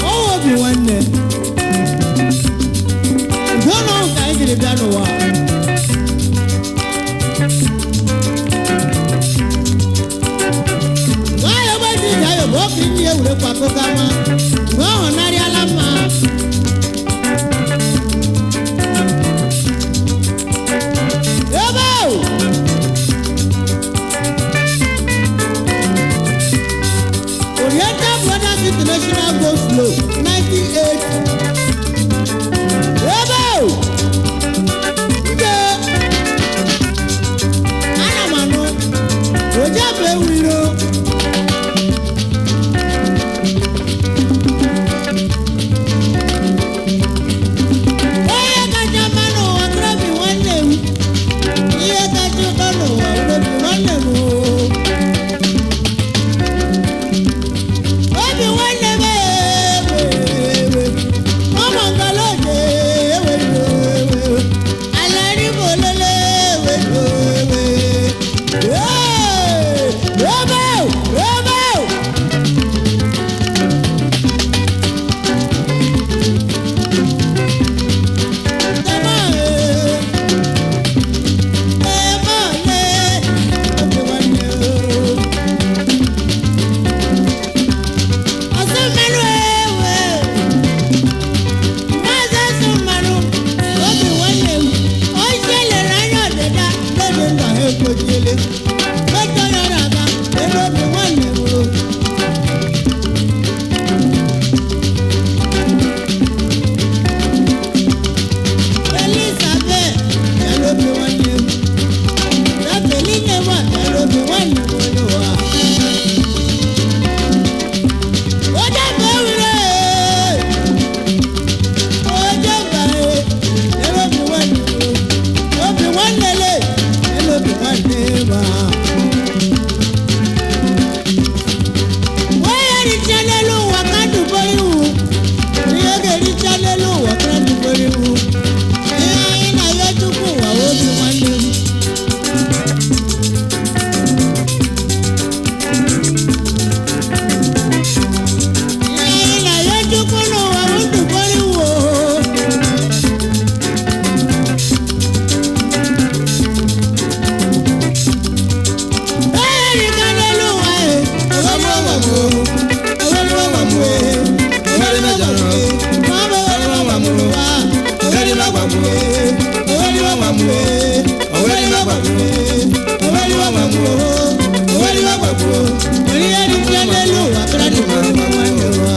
Ọwụ obi nwanne udo na ọhụ ka anyị jiri bịa n'ụwa. Nwayọ gbaji ije ayọ bụ oke ndị ewurekwa akụkọ ama mgbe ọ hụnarịala mma. Ebe ahụ Oriental Brothers International Go Slow 98. Ebe ahụ nde ana m anụ oje bụ ewu iro. Onye kacha mma n'ụwa grobi nwanne m, ihe kacha ụtọ n'ụwa grobi nwanne m oo. Obi nwanne m ewe, ụmụ ngala oje ewe ewe, ala ríbo lele ewe ewe. Ee, ebe o, ebe o. Thank you. Elizabeth, ẹlòmí wọn ni o. Lábẹ́lí ni wà, ẹlòmí wọn ni mo lò wá. Ó dàgbà wúrẹ́, ó dàgbà ẹ̀, ẹlòmí wọn ni o. Obì wọn lélẹ̀, ẹlòmí wọn ni wà. Wọ́n yẹ ní tiẹ́lẹ̀ ló wà ká dùbọ̀ ihu. Ní yẹ kẹ́ ní tiẹ́lẹ̀ ló wà ká dùbọ̀ ihu. Ihe anyị na-ayọ Chukwu ụwa obi nwanne m. Ihe anyị na-ayọ Chukwu n'ụwa bụ ndụbọrị wo. Ee, erika n'elu ụwa e, owelu ụwa m o, owelu ụwa m e, owelu ụwa m e, ma ọ bụ owelu ụwa m ụwa, owelu ụwa m e, owelu ụwa m e, owelu ụwa m e, owelu ụwa m o, owelu ụwa m o. Ihe erika n'elu ụwa kara dị mma nwanne ụwa.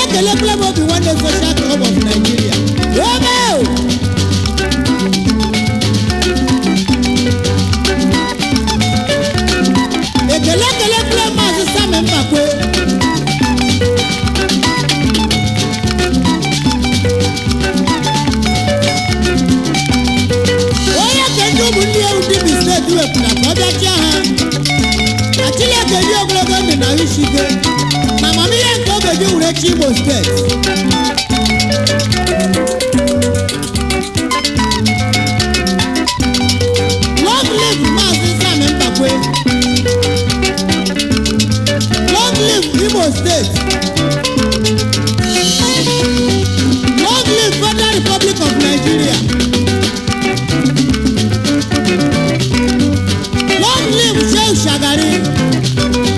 Ekele Club Obi Nwanne Social Club of Nigeria. Romeo! Ekele ekele Club Maazị Sam Mbakwe. Onye ka ndị ụmụ ndị ewu ndị bi steeti wepụta ka ọ bịa chịa ha. Na Chineke dị ogologo ndụ na ahụ ike na amamihe nke oge gị were chi Imo steeti. Long live Maazị Sam Mbakwe. Long live Imo State. Long live Federal Republic of Nigeria. Long live Shehu Shagari.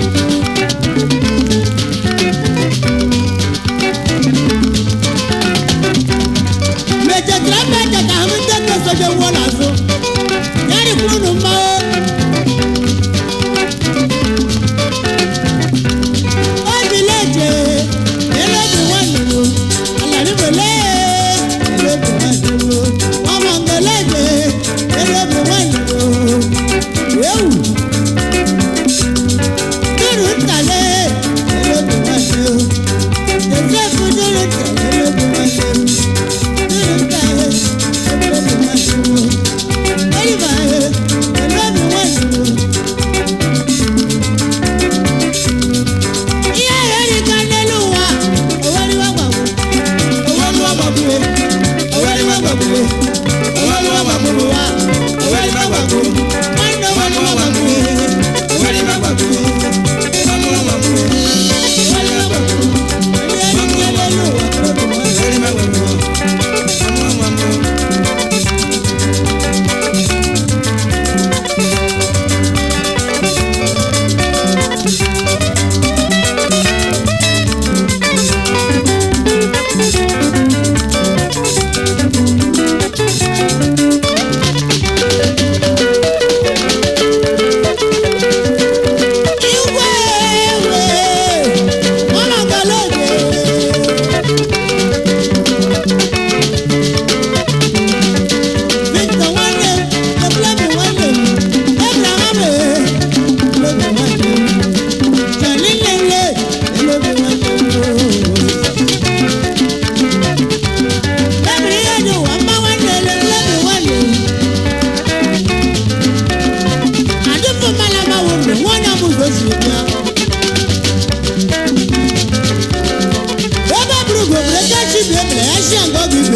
Mechetara mmeche ka ahụ ndị nke soje nwụọ n'azụ. Ya rikwuru unu mma.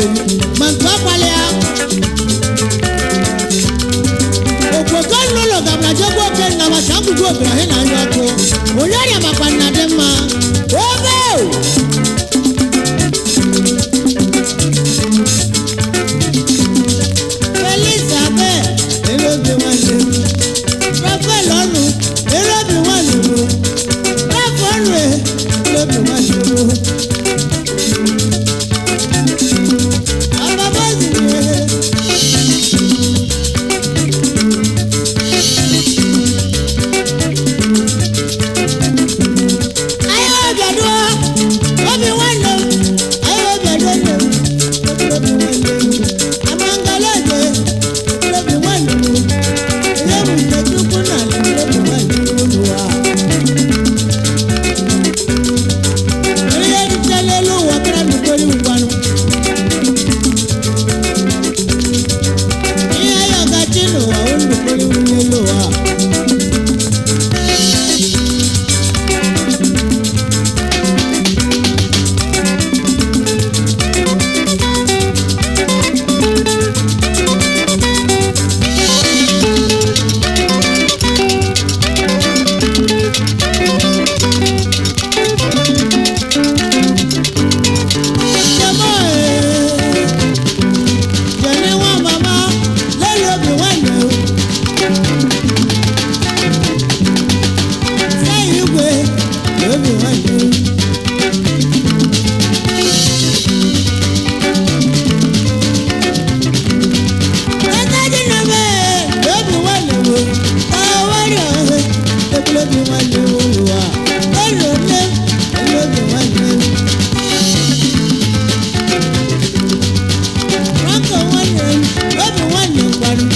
ibe ma nke ọkpali ya okpoko n'ụlọ gabara jegbu oke nna maka mgbugbu obere na anya ọkụ onye ọrịa makwa nna dị mma obe. Elizabeth erobi nwanne m, Rafael ọnụ erobi nwanne m, Rafa ọnụ erobi nwanne m. Ababazi. Anyị obiaduo obi nwanne m, anyị obiaduo nne m, obi nwanne m, amangalaje obi nwanne m, ele m nke Chukwu na ala obi nwanne m ụwa. Ihe rute n'elu ụwa kara n'ukpere ngwanụ. Ihe ya gachi n'ụwa o n'ukpere n'elu ụwa. Franco nwanne m, obi nwanne m gwanụ.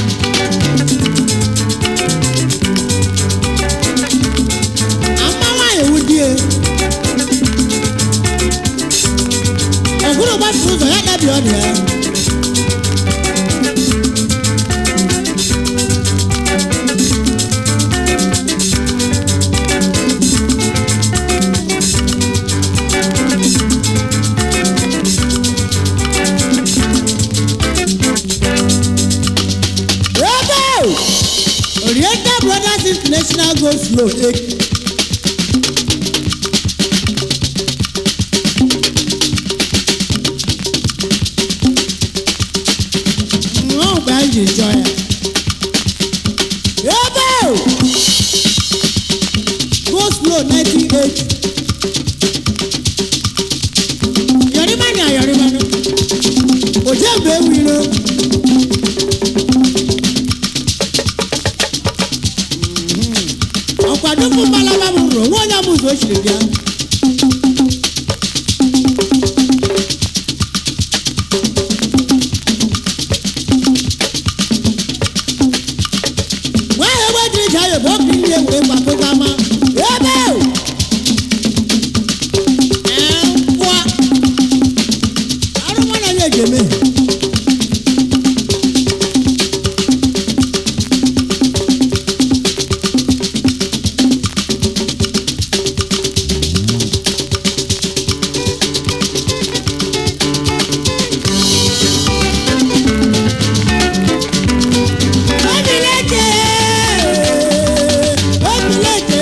Ama nwaanyị wụ di e. Ọgụrụ gbapụrụ ụzọ ya gabi ọdụ ya. Ebe Oriental Brothers International go slow take. Nwa mgbe anyị ji chọọ ya. Ebe go slow 1980. Yọrịma na yọrịma nụ. Oje mgbe ewu iro. Ọkwado fún balaba m rụrụ onwe onye bụ ụzọ o siri bịa. Nwa ahụ egbe jiri ji ayọ bụ ọkụ ndị egwure gbapụta ma ebe nkwa arụmana ya eji eme. Obilete, obilete,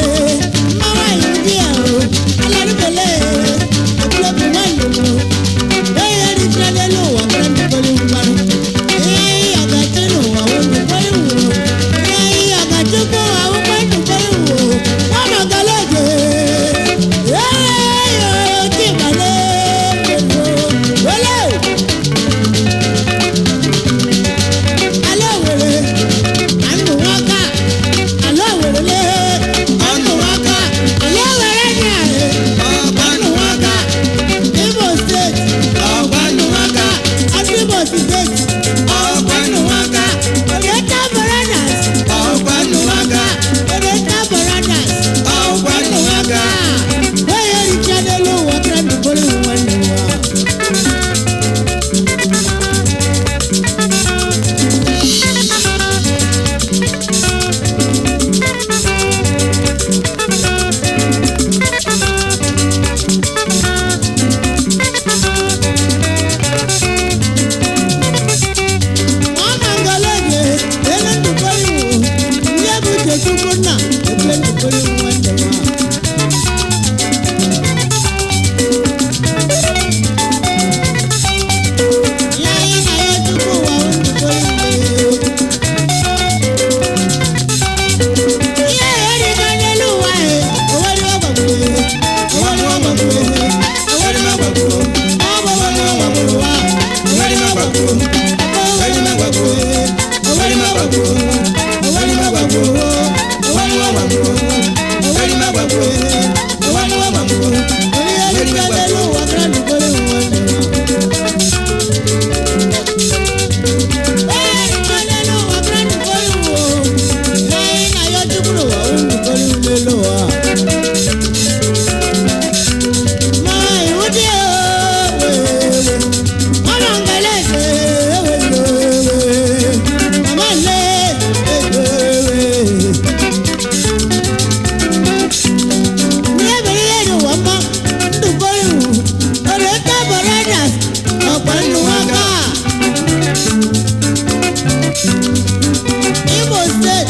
Imo State,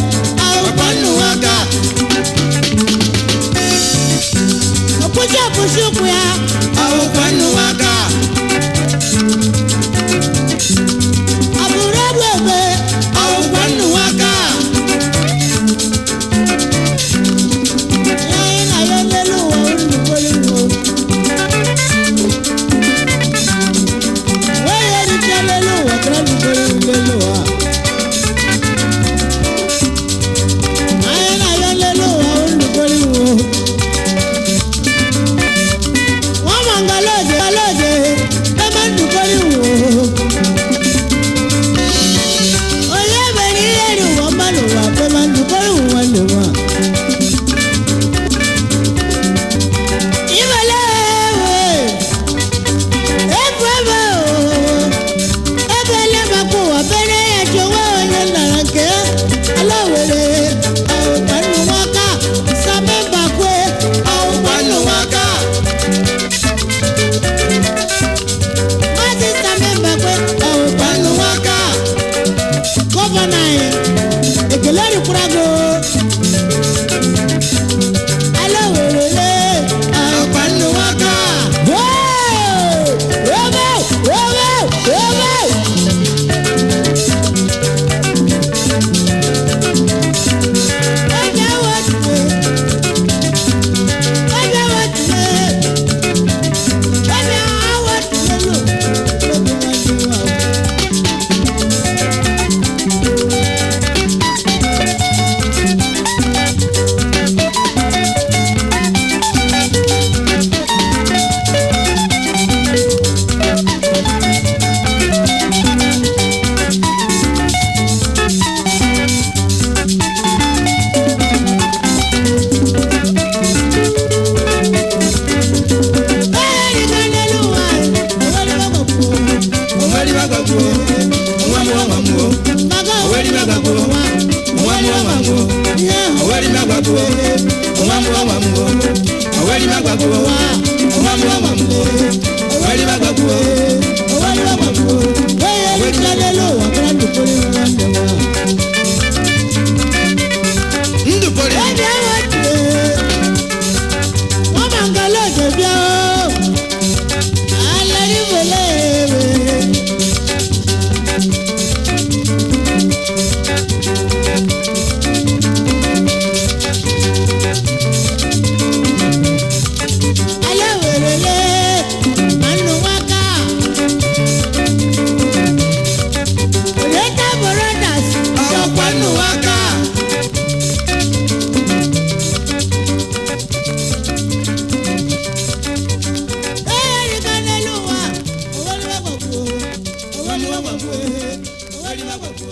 Ọ̀pọ̀nùwàkà. Òkúta òkúṣùkú ya. Ọ̀pọ̀nùwàkà. Àbúrò gbègbè. Ọ̀pọ̀nùwàkà. Lẹ́yìn ayọ̀ lẹ́nu wọ̀ olùkọ́lùkọ́. Wọ́n yẹ ní tí a lẹ́nu wọ̀ kí wọ́n lùkọ́lù wọ̀. Ayé ayọ̀ lẹ́nu wọ̀ olùkọ́lù wọ̀. Wọ́n mọ̀ nǹkan lóde lóde ẹ má dùkọ́lù wọ̀. Oyè bẹ̀rẹ̀ yẹ̀rù wọ́n má lò wá pé má dùkọ́lù wọ́n lè wọ́n. Ọ̀pọ̀nùwàkà. Ọ̀pọ̀nùwàkà. Ọ̀pọ̀nùwàkà. Ndụkọrị. Ọ̀pọ̀nùwàkà. Owó ni wọ́n gbàgbọ́.